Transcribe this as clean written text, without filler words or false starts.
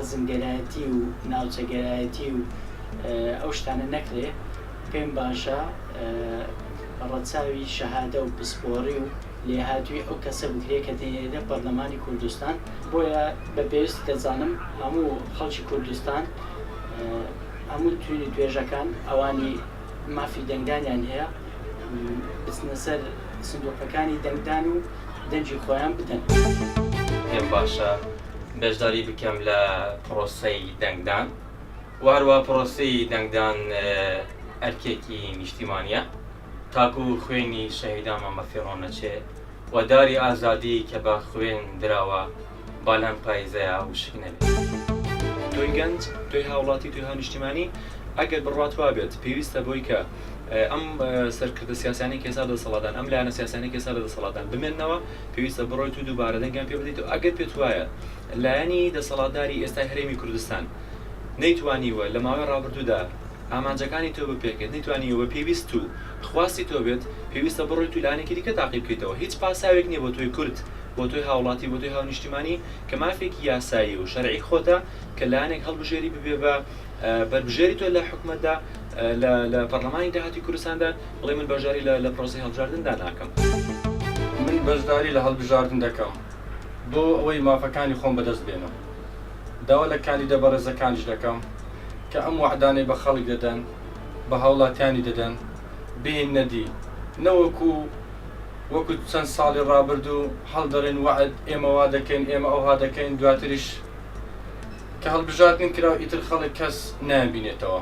حەزمگەرایەتی و ناوچەگەرایەتی و ئەو شتانە نەکرێ، پێم باشە ڕەچاوی شەهادە و پسپۆڕی و لێهاتووی ئەو کەسە بکرێ کە دەینێرێتە پەرلەمانی کوردستان، بۆیە بە پێویستی دەزانم هەموو خەڵکی کوردستان هەموو توین و توێژەکان ئەوانی مافی دەنگدانیان هەیە بچنە سەر سندوقەکانی دەنگدان و دەنگی خۆیان بدەن. پێم باشە بەشداری بکەم لە پرۆسەی دەنگدان و هەروە پرۆسەی دەنگدان ئەرکێکی نیشتیمانیە تاکو خوێنی شەهیدانمان بە فیڕۆ نەچێ و داری ئازادی کە بە خوێن دراوە با لەم پایزەیا وشک نەبێ. تۆی گەنج، تۆی هاوڵاتی، تۆی هاونیشتیمانی ئەگەر بڕوات وابێت پێویستە بۆی کە ئەم سەرکردە سیاسیانەی کە ئێستا لە دەسەڵاتدان، ئەم لایەنە سیاسیانەی کە ئێستا لە دەسەڵاتدان بمێننەوە، پێویستە بڕۆیت و دووبارە دەنگیان پێ بدەیت و ئەگەر پێت وایە لایەنی دەسەڵاتداری ئێستای هەرێمی کوردستان نەیتوانیوە لە ماوەی ڕابردوودا ئامانجەکانی تۆ بپێکێت، نەیتوانیوە بە پێویست و خواستی تۆ بێت، پێویستە بڕۆیت و لایەنێکی دیکە تاقی بکەیتەوە. هیچ پاساوێک نییە بۆ تۆی کورد، بۆ تۆی هاوڵاتی، بۆ تۆی هاونیشتیمانی کە مافێکی یاسایی و شەرعی خۆتە کە لایەنێک هەڵبژێری ببێ بە بەربژێری تۆ لە حکومەتدا، لە لە پەڕلەمانی داهاتووی کوردستاندا، بڵێ من بەشداری لە لە پرۆسەی هەڵبژاردندا ناکەم. من بەشداری لە هەڵبژاردن دەکەم بۆ ئەوەی مافەکانی خۆم بەدەست بێنم. داوا لە کاندیدە بەڕێزەکانیش دەکەم کە ئەم وەعدانەی بە خەڵک دەدەن، بە هاوڵاتیانی دەدەن، بهێننە دی، نەوەکو وەکو چەند ساڵی ڕابردوو هەڵدەڕێن وەعد ئێمە وا دەکەین، ئێمە ئەوها دەکەین، دواتریش کە هەڵبژاردن کرا و ئیتر خەڵک کەس نایانبینێتەوە.